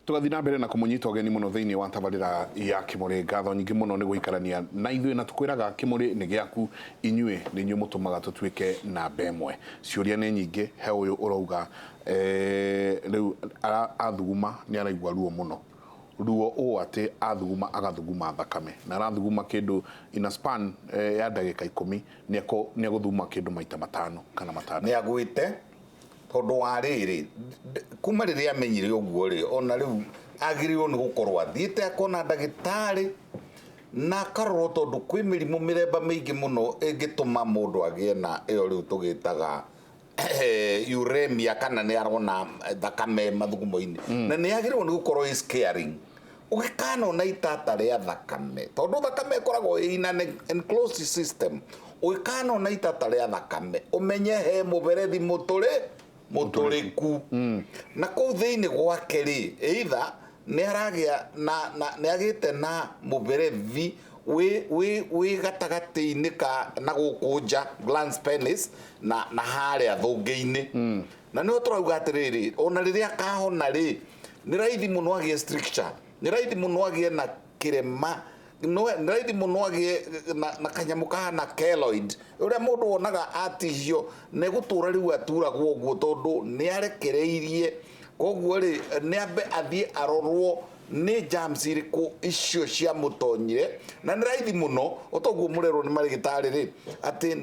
Tũgathiĩ na mbere na kũmũnyita ũgeni mũno thĩinĩ wa tabarĩra ya Kĩmũrĩ. Ngatho nyingĩ mũno nĩ gũikarania na ithuĩ, na tũkwĩraga Kĩmũrĩ nĩ gĩaku, inyuĩ nĩ inyuĩ mũtũmaga tũtuĩke namba ĩmwe. Ciũria nĩ nyingĩ, he ũyũ ũrauga rĩu athuguma nĩ araigua ruo mũno. Ruo ũũ atĩ athuguma agathuguma thakame, na arathuguma kĩndũ in a span ya ndagĩka 10 nĩ egũthuguma kĩndũ maita 5 kana 6. Nĩ agwĩte tondũ wa rĩrĩ, kuma rĩrĩa amenyire ũguo rĩ, ona rĩu agĩrĩirwo nĩ gũkorwo athiĩte akona ndagĩtarĩ na akarorwo, tondũ kwĩ mĩrimũ mĩthemba mĩingĩ mũno ĩngĩtũma mũndũ agĩe na ĩyo rĩu tũgĩtaga uremia, kana nĩ arona thakame mathugumo-inĩ, na nĩ agĩrĩirwo nĩ gũkorwo is caring ũgĩkanona itata rĩa thakame, tondũ thakame ĩkoragwo ĩ in an enclosed system. Ũgĩkanona itata rĩa thakame, ũmenye he mũberethi mũtũrĩku na kũu thĩinĩ gwake rĩ, either nĩ aragĩa na nĩ agĩte na mũberethi wĩ gatagatĩ-inĩ ka na gũkũ nja, glans penis, na harĩa thũngĩ-inĩ, na nĩho tũrauga atĩrĩrĩ, ona rĩrĩa akahona rĩ, nĩ raithi mũno agĩe stricture, nĩ raithi mũno agĩe na kĩrema, nĩ raithi mũno agĩe na kanyamũ kahana keloid, ũrĩa mũndũ wonaga atihio na egũtũra rĩu aturagwo ũguo tondũ nĩ arekereirie. Koguo rĩ, nĩ ambe athiĩ arorwo nĩ germs irĩkũ icio ciamũtonyire, na nĩ raithi mũno otoguo mũrerwo nĩ marĩgĩtarĩ rĩ, atĩ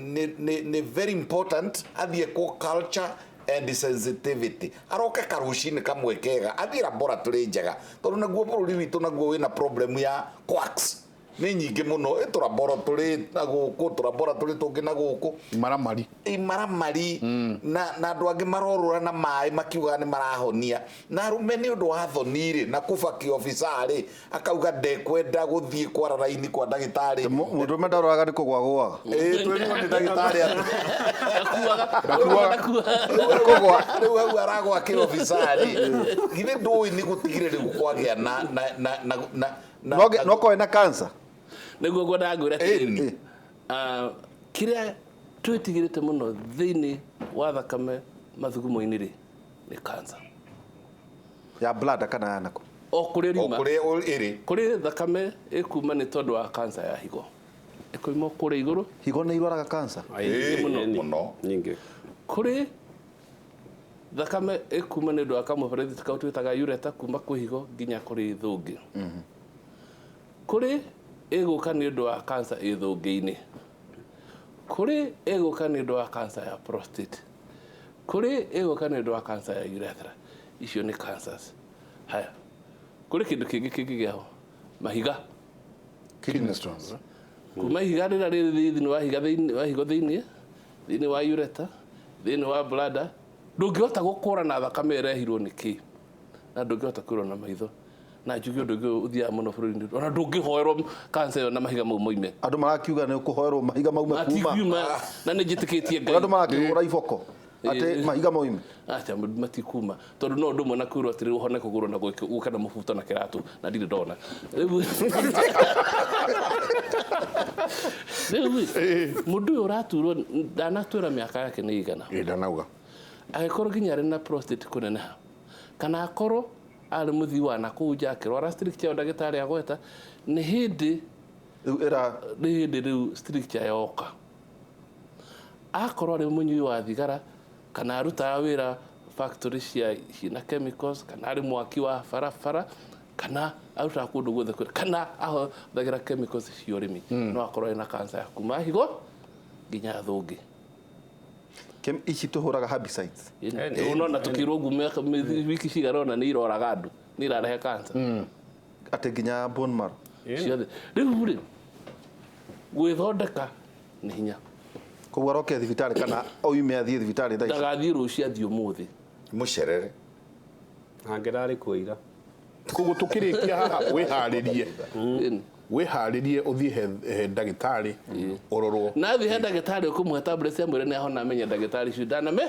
nĩ very important athiĩ kũ culture and sensitivity, aroke karucinĩ kamwe kega, athiĩ laboratory njega, tondũ naguo bũrũri witũ naguo wĩna problem ya quacks nĩ nyingĩ mũno, ĩ tũ laboratory na gũkũ, tũ laboratory tũngĩ na gũkũ. Maramari. Imaramari na andũ angĩ marorũra na maĩ makiugaga nĩ marahonia, na arũme nĩ ũndũ wa thoni rĩ, na kuba kĩobisa rĩ, akauga ndekwenda gũthiĩ kwara raini kwa ndagĩtarĩ. Mũndũrũme ndaroraga nĩ kũgwa gũaga. Ĩ twĩrirwo nĩ ndagĩtarĩ atĩ Ndakuaga. Kũgwa. Rĩu hau aragwa kĩobisa rĩ, githĩ ndũĩ nĩ gũtigire rĩu kwagĩa na na na na na na No korwo na cancer. Nĩguo ngwendaga ngwĩre Ĩni. atĩrĩrĩ, kĩrĩa twĩtigĩrĩte mũno thĩinĩ wa thakame mathugumo-inĩ rĩ, nĩ cancer. Ya bladder kana ya nako? O kũrĩa o riuma. Kũrĩa ĩrĩ. Kũrĩ thakame ĩkuma nĩ tondũ wa cancer ya higo, ĩkoima kũrĩa igũrũ. Higo nĩ irwaraga cancer? Ĩ, mũno. Mũno. Nyingĩ. Kũrĩ thakame ĩkuma nĩ ũndũ wa kamũberethi kau twĩtaga ureter, kuma kwĩ higo nginya kũrĩ thũngĩ. Kũrĩ ĩgũka nĩ ũndũ wa cancer ĩ thũngĩ-inĩ. Kũrĩ ĩgũka nĩ ũndũ wa cancer ya prostate. Kũrĩ ĩgũka nĩ ũndũ wa cancer ya urethra. Icio nĩ cancers. Haya, kũrĩ kĩndũ kĩngĩ kĩngĩgĩa ho, mahiga. Kidney stones, eh? Kuma ihiga rĩrĩa rĩrĩ thĩinĩ wa higa, thĩinĩ wa higo, thĩinĩ wa ureter, thĩinĩ wa bladder, ndũngĩhota gũkũrana thakame ĩrehirwo nĩ kĩ, na ndũngĩhota kwĩrwo na maitho. Na njuge ũndũ ũngĩ ũthiaga mũno bũrũri-inĩ, ona ndũngĩhoerwo cancer ĩyo na mahiga mau moime. Andũ marakiuga nĩ ũkũhoerwo mahiga maume kuma. Matikiuma, na nĩ njĩtĩkĩtie Ngai. Andũ marakĩhũra iboko atĩ mahiga moime. Acha, matikuma, tondũ no ũndũ ũmwe na kwĩrwo atĩrĩ ũhone kũgũrũ na gũka na mũbuto na kĩratũ, na ndirĩ ndona. Rĩu mũndũ ũyũ ũraturwo ndanatwĩra mĩaka yake nĩ igana. Ĩ, ndanauga. Angĩkorwo nginya arĩ na prostate kũneneha, kana akorwo arĩ mũthii wa nakũu nja akĩrwara stricture ĩyo ndagĩtarĩ agweta, nĩ hĩndĩ Rĩu ĩra nĩ hĩndĩ rĩu stricture yoka. Akorwo arĩ mũnyui wa thigara, kana arutaga wĩra factory cia ciĩna chemicals, kana arĩ mwaki wa barabara, kana arutaga kũndũ guothe kwĩna, kana ahũthagĩra chemicals cia ũrĩmi, no akorwo ena cancer ya kuma higo nginya thũngĩ. Ici tũhũraga herbicides. Ũnona tũkĩrwo ũguo wiki cigana ũna nĩ iroraga andũ, nĩ irarehe cancer. Atĩ nginya bone marrow. Ciothe. Rĩu rĩ, gwĩthondeka nĩ hinya. Koguo aroke thibitarĩ kana oime athiĩ thibitarĩ thaa ici? Ndagathiĩ rũciũ, athiĩ ũmũthĩ. Mũcerere. Angĩrarĩ kuo ira. Koguo tũkĩrĩkia haha, wĩharĩrie, wĩharĩrie ũthiĩ he ndagĩtarĩ ũrorwo. Na athiĩ he ndagĩtarĩ ũkũmũhe tablets, amwĩre nĩ ahona, amenye ndagĩtarĩ icio ndaname.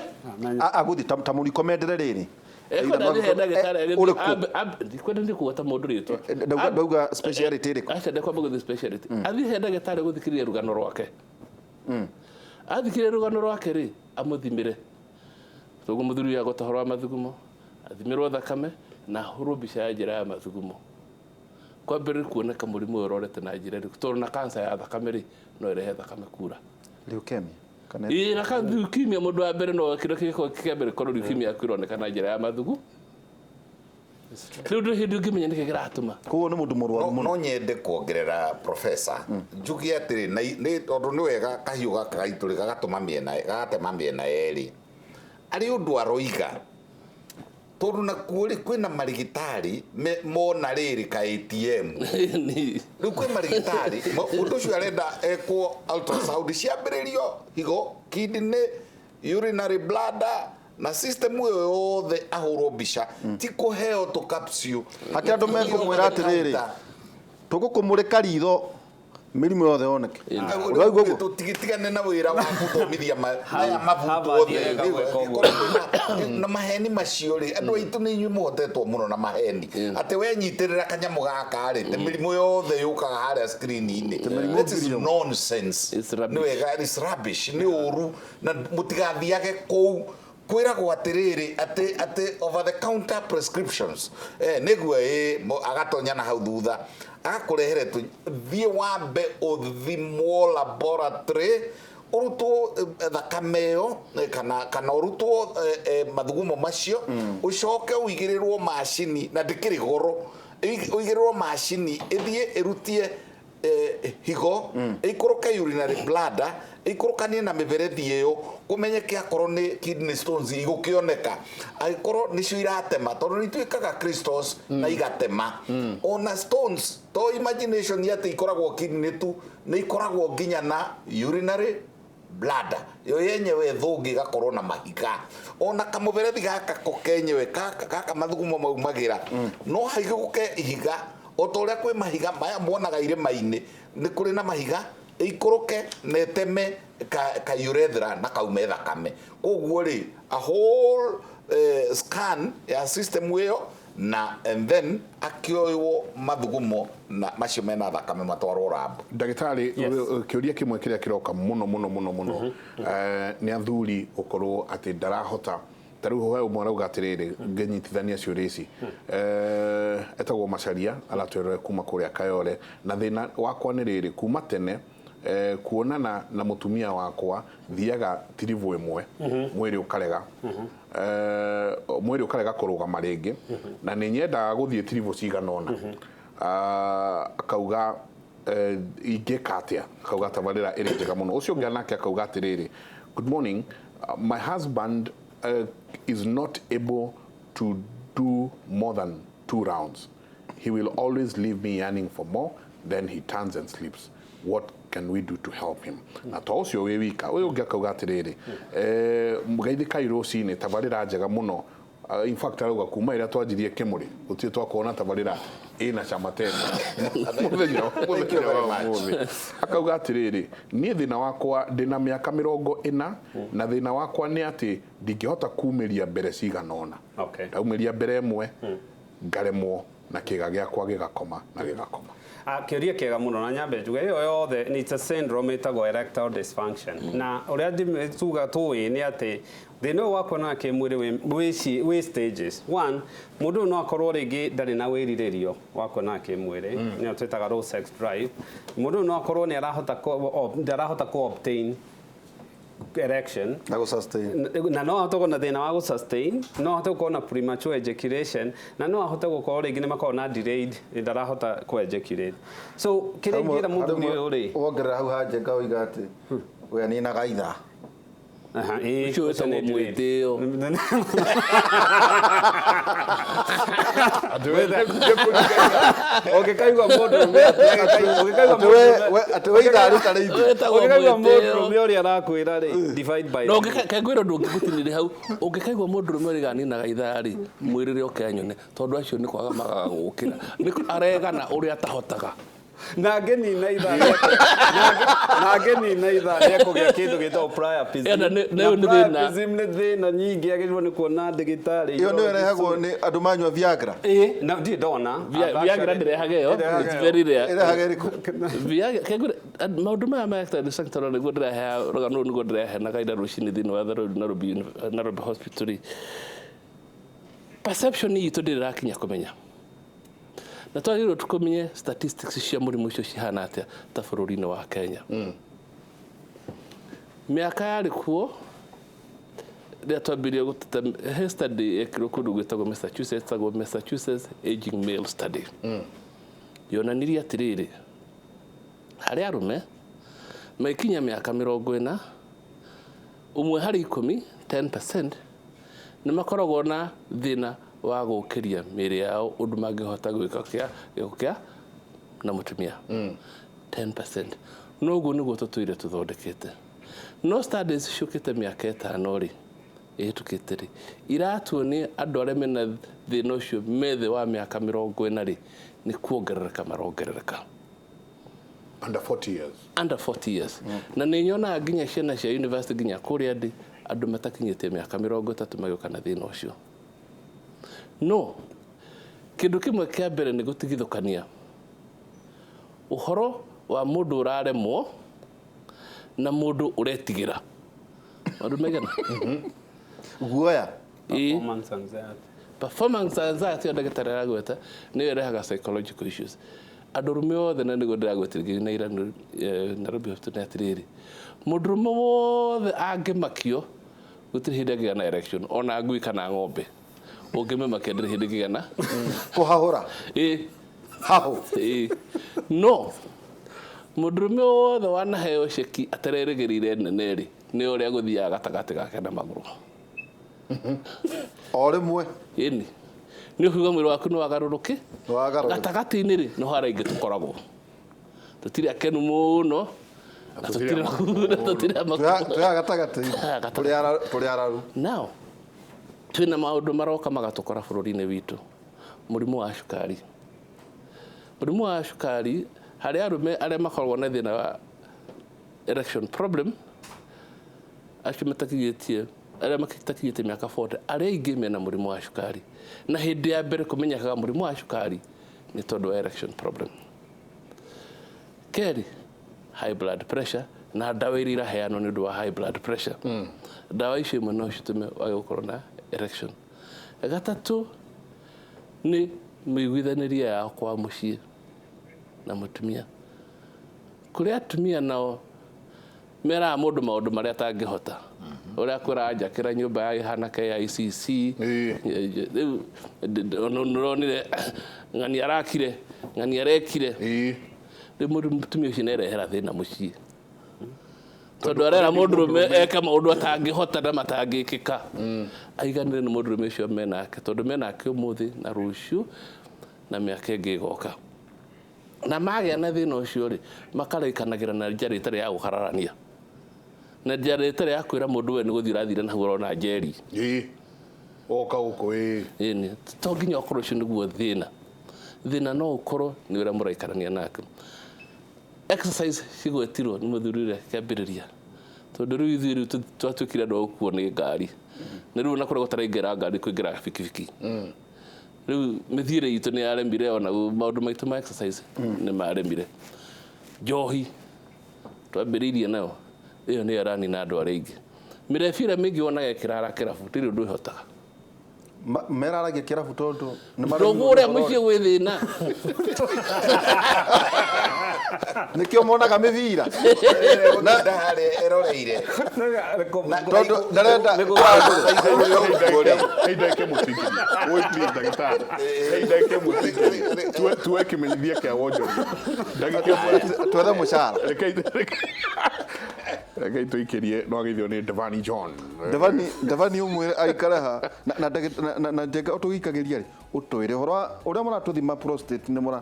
Agũthiĩ ta mũrikomendere rĩrĩ. Ekwenda athiĩ he ndagĩtarĩ agĩthiĩ Ũrĩkũ? Ndikwenda nĩ kũgweta mũndũ rĩtwa. Ndauga speciality ĩrĩkũ? Aca, ndekwamba gũthiĩ speciality. Athiĩ he ndagĩtarĩ gũthikĩrĩria rũgano rwake. Athikĩrĩria rũgano rwake rĩ, amũthimĩre. Toguo mũthuri ũyũ agweta ũhoro wa mathugumo, athimĩrwo thakame, Na ahũrwo mbica ya njĩra ya mathugumo. Kwambĩrĩria kuoneka mũrimũ ũyũ ũrorete na njĩra ĩrĩkũ, tondũ na cancer ya thakame rĩ, no ĩrehe thakame kura. Leukemia kana? Ĩĩ, na leukemia mũndũ wa mbere no kĩrĩa kĩgĩkorwo kĩa mbere korwo leukemia yaku ĩroneka na njĩra ya mathugu. Rĩu ndũrĩ hĩndĩ ũngĩmenya nĩkĩ kĩratũma. Koguo nĩ mũndũ mũrwaru No, mũno. no nyende kuongerera, professor, njuge atĩrĩ, na nĩ tondũ nĩ wega kahiũ gaka gaitũ rĩ gagatũma mĩena, gagatema mĩena yerĩ arĩ ũndũ aroiga, tondũ nakuo rĩ kwĩna marigitari mona rĩrĩ ka ATM. Rĩu kwĩ marigitari mũndũ ũcio arenda ekwo ultrasound, ciambĩrĩrio higo, kidney, urinary bladder na system ĩyo yothe, ahũrwo mbica, ti kũheo tũ capsule. Hakĩ andũ mekũmwĩra atĩrĩrĩ, tũgũkũmũrĩka ritho mĩrimũ yothe yoneke. Ũraigua ũguo? Tũtigane na wĩra wa gũthomithia maya mabutu Harvard othe. ĩreka gwĩka ũguo. Na maheni macio rĩ, andũ aitũ nĩ inyuĩ mũhotetwo mũno na maheni atĩ wenyitĩrĩra kanyamũ gaka rĩ, te mĩrimũ yothe yũkaga harĩa screen-inĩ. That is nonsense. It's rubbish. Nĩ wega, it's rubbish, nĩ ũru, na mũtigathiage kũu kwĩragwo atĩrĩrĩ atĩ over the counter prescriptions, nĩguo ĩ agatonya na hau thutha agakũrehere tu. Thiĩ wambe ũthimwo laboratory, ũrutwo thakame ĩyo, kana ũrutwo mathugumo macio, ũcoke ũigĩrĩrwo macini, na ndĩkĩrĩ goro, ũigĩrĩrwo macini ĩthiĩ ĩrutie higo, ĩikũrũke urinary bladder, ĩikũrũkanie na mĩberethi ĩyo, kũmenyeke akorwo nĩ kidney stones igũkĩoneka, angĩkorwo nĩcio iratema, tondũ nĩ ituĩkaga crystals na igatema. Ona stones to imagination atĩ ikoragwo kidney tu, nĩ ikoragwo nginya na urinary bladder yo yenyewe thũngĩ ĩgakorwo na mahiga, ona kamũberethi gaka ko kenyewe gaka mathugumo maumagĩra no haigũke ihiga, o ta ũrĩa kwĩ mahiga maya muonaga irĩma-inĩ, nĩ kũrĩ na mahiga ĩikũrũke na ĩteme ka urethra na kaume thakame. Koguo rĩ, a whole scan ya system ĩyo, na and then akĩoywo mathugumo na macio mena thakame matwarwo lab. Ndagĩtarĩ, Yes. kĩũria kĩmwe kĩrĩa kĩroka mũno mũno mũno mũno, nĩ athuri gũkorwo atĩ ndarahota. Ta rĩu he ũmwe arauga atĩrĩrĩ, ngĩnyitithania ciũria ici, etagwo Macaria, aratwĩrore kuma kũrĩa Kayore, na thĩna wakwa nĩ rĩrĩ, kuma tene kuonana na mũtumia wakwa thiaga tiribũ ĩmwe, mwĩrĩ ũkarega, mwĩrĩ ũkarega kũrũgama rĩngĩ, na nĩ nyendaga gũthiĩ tiribũ cigana ũna. Akauga ingĩka atĩa? Akauga tabarĩra ĩrĩ njega mũno. Ũcio ũngĩ nake akauga atĩrĩrĩ, "Good morning, my husband is not able to do more than two rounds. He will always leave me yearning for more, then he turns and sleeps. What can we do to help him?" Na to ũcio wĩ wika, ũyũ ũngĩ akauga atĩrĩrĩ, mũgeithĩkai rũcinĩ, tabarĩra njega mũno. In fact arauga kuma ĩrĩa twanjirie kĩmũrĩ gũtirĩ twakorwo na tabarĩra ĩna cama tene mũthenya wa ũmũthĩ. Akauga atĩrĩrĩ, niĩ thĩna wakwa, ndĩna mĩaka 40, na thĩna wakwa nĩ atĩ ndingĩhota kumĩria mbere cigana ũna. Ndaumĩria mbere ĩmwe ngaremwo, na kĩga gĩakwa gĩgakoma na gĩgakoma. Ah, kĩũria kĩega mũno, na nyambe njuge ĩyo yothe nĩ it's a syndrome ĩtagwo erectile dysfunction. Na ũrĩa tuga tũĩ nĩ atĩ thĩna ũyũ wa kuonana kĩmwĩrĩ wĩ stages. One, mũndũ ũyũ no akorwo rĩngĩ ndarĩ na wĩrirĩrio wa kuonana kĩmwĩrĩ, nĩyo twĩtaga low sex drive. Mũndũ ũyũ no akorwo nĩ arahota ndarahota kũ obtain erection na gũ-sustain. Na no ahote gũkorwo na thĩna wa gũ-sustain, no ahote gũkorwo na premature ejaculation, na no ahote gũkorwo rĩngĩ nĩ makoragwo na delayed, ndarahota kũ ejaculate. So kĩrĩa ingĩra mũthuri ũyũ rĩ, Wongerera hau hanje ngauga atĩ we aninaga ithaa. Aha, ĩĩ, Ũcio ũcio wĩtagwo nĩ delayed. mwĩtĩo. Atĩ we Ũngĩkaigua mũndũrũme ũngĩkaigua Atĩ atĩ we ithaa rĩtarĩ ithu. Wĩtagwo ũngĩkaigua mwĩtĩo. mũndũrũme ũrĩa arakwĩra rĩ, divide by No kengwĩra ũndũ ũngĩ ngũtinĩre hau. Ũngĩkaigua mũndũrũme ũrĩa aninaga ithaa rĩ, mwĩrĩre oke anyone, tondũ acio nĩ kwaga magaga gũkĩra, nĩ aregana ũrĩa atahotaga. Na ngĩnina ithaa na ngĩnina ithaa nĩekũgĩa kĩndũ gĩtagwo priapism. Ĩyo Na nĩ thĩna. priapism nĩ thĩna nyingĩ, agĩrĩirwo nĩ kuona ndagĩtarĩ. Ĩyo nĩyo ĩrehagwo nĩ andũ manyua Viagra? Ĩĩ, na ndirĩ ndona. Viagra ndĩrehaga ĩyo. Ndĩrehaga It's ĩyo. very rare. Ĩrehaga ĩrĩkũ? Viagra, kengwĩra maũndũ maya ma erectile dysfunction nĩguo ndĩrahea rũgano rũu, nĩguo ndĩraheanaga ira rũcinĩ thĩinĩ wa Nairobi Hospital rĩ. Perception itũ ndĩrĩ ĩrakinya kũmenya, na twagĩrĩirwo tũkũmenye statistics cia mũrimũ ũcio cihana atĩa ta bũrũri-inĩ wa Kenya. Mĩaka yarĩ kuo rĩrĩa twambirie gũteta, he study yekirwo kũndũ gwĩtagwo Massachusetts, ĩtagwo Massachusetts Aging Male Study. Yonanirie atĩrĩrĩ, harĩ arũme magĩkinya mĩaka 40, 1 harĩ 10, 10%, nĩ makoragwo na thĩna wa gũkĩria mĩĩrĩ yao ũndũ mangĩhota gwĩka kĩa gĩko kĩa na mũtumia. 10%. Noguo nĩguo tũtũire tũthondekete. No studies ciũkĩte mĩaka 5 rĩ ĩhĩtũkĩte rĩ, iratuonia andũ arĩa mena thĩna ũcio me thĩ wa mĩaka 40 rĩ, nĩ kuongerereka marongerereka. Under 40 years. Under 40 years. Na nĩ nyonaga nginya ciana cia university, nginya kũrĩa ndĩ, andũ matakinyĩtie mĩaka 30 magĩũka na thĩna ũcio. No kĩndũ kĩmwe kĩa mbere nĩ gũtigithũkania ũhoro wa mũndũ ũraremwo na mũndũ ũretigĩra. Maũndũ maigana? Guoya. Performance anxiety. Performance anxiety ĩyo ndagĩtarĩ aragweta nĩyo ĩrehaga psychological issues. Andũ arũme othe, na nĩguo ndĩragwetire nginya ira Nairobi Hospital, nĩ atĩrĩrĩ, mũndũrũme wothe angĩmakio gũtirĩ hĩndĩ angĩgĩa na erection, ona ngui kana ng'ombe ũngĩmĩmakia ndĩrĩ hĩndĩ ĩngĩgĩa na Kũhahũra. Ĩ. Hahũ. Ĩ. No mũndũrũme wothe wanaheo ceki atarerĩgĩrĩire nene rĩ, nĩ ũrĩa gũthiaga gatagatĩ gake na magũrũ. O rĩmwe. Ĩni nĩ ũkiuga mwĩrĩ waku nĩ wagarũrũke. Nĩ wagarũrũka. Gatagatĩ-inĩ rĩ, nĩho arĩa aingĩ tũkoragwo tũtirĩ akenu mũno na tũtirĩ amaku. Twĩ haha gatagatĩ. Haha gatagatĩ. Tũrĩ araru. Now twĩna maũndũ maroka magatũkora bũrũri-inĩ witũ, mũrimũ wa cukari. Mũrimũ wa cukari harĩ arũme arĩa makoragwo na thĩna wa erection problem, acio matakinyĩtie, arĩa matakinyĩtie mĩaka 40, arĩa aingĩ mena mũrimũ wa cukari. Na hĩndĩ ya mbere kũmenyekaga mũrimũ wa cukari nĩ tondũ wa erection problem. Kerĩ, high blood pressure na ndawa iria iraheanwo nĩ ũndũ wa high blood pressure. Ndawa icio imwe no citũme wage gũkorwo na erection. Gatatũ nĩ mĩiguithanĩrie yao kwa mũciĩ na mũtumia. Kũrĩ atumia nao meraga mũndũ maũndũ marĩa atangĩhota. Ũrĩa akwĩra njakĩra nyũmba ya ĩhana KICC. Rĩu nĩũronire ng'ani arakire, ng'ani arekire. Rĩu mũndũ mũtumia ũcio nĩarehera thĩna mũciĩ. Tondũ arera mũndũrũme eke maũndũ atangĩhota na matangĩkĩka. Aiganĩre nĩ mũndũrũme ũcio menake, tondũ menake ũmũthĩ na rũciũ na mĩaka ĩngĩ ĩgoka. Na magĩa na thĩna ũcio rĩ, makarĩkanagĩra na njĩra ĩtarĩ ya gũkararania. Na njĩra ĩtarĩ ya kwĩra mũndũ we nĩ gũthiĩ ũrathire na hau ũrona njeri. Oka gũkũ, ĩ. Ĩni, to nginya ũkorwo ũcio nĩguo thĩna. Thĩna no ũkorwo nĩ ũrĩa mũraikarania nake. Exercise cigwetirwo nĩ mũthuri ũrĩa kĩambĩrĩria. Tondũ rĩu ithuĩ rĩu twatuĩkire andũ a gũkuo nĩ ngari. Na rĩu ona kũrĩa gũtaraingĩra ngari kũingĩra bikibiki. Rĩu mĩthiĩre itũ nĩ yaremire, ona maũndũ maitũ ma exercise nĩ maremire. Njohi twambĩrĩirie nayo, ĩyo nĩyo ĩranina andũ arĩa aingĩ. Mĩrebira mĩingĩ wonaga ĩkĩrara kĩrabu, ndĩrĩ ũndũ ĩhotaga. Meraragia kĩrabu tondũ nĩ Ndũgũ ũrĩa mũciĩ gwĩ thĩna. Nĩkĩo monaga mĩbira. Gũtinda harĩa eroreire. Tondũ ndarenda Tuwe kĩmenyithia kĩa wonjoria. Ndagĩka ĩmwe. Twethe mũcara. Rekei tũikĩrie no ageithio nĩ Devani John. Devani ũmwĩre aikare ha na na njenga ũtũgĩikagĩria rĩ, ũtwĩre ũhoro wa ũrĩa mũratũthima prostate, nĩ mũra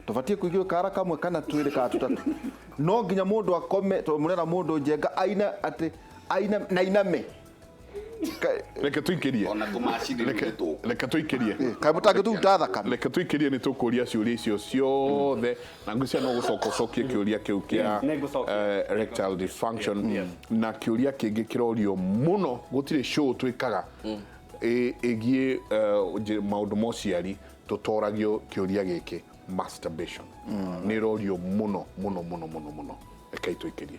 tũbatiĩ kũigĩrwo kara kamwe kana twĩrĩ kana tũtatũ. No nginya mũndũ akome, tondũ mũrera mũndũ njenga aina atĩ aina na iname. Reke tũikĩrie. Ona tũmacini rĩu nĩ tũkũ. Reke tũikĩrie. Kaĩ mũtangĩtũruta thakame? Reke tũikĩrie, nĩ tũkũria ciũria icio ciothe na ngwĩciria no gũcoka ũcokie kĩũria kĩu kĩa Nĩngũcokia. Erectile dysfunction, na kĩũria kĩngĩ kĩrorio mũno, gũtirĩ show twĩkaga ĩgiĩ maũndũ ma ũciari tũtoragio kĩũria gĩkĩ, masturbation nĩ ĩrorio mũno mũno mũno mũno mũno. Rekei tũikĩrie.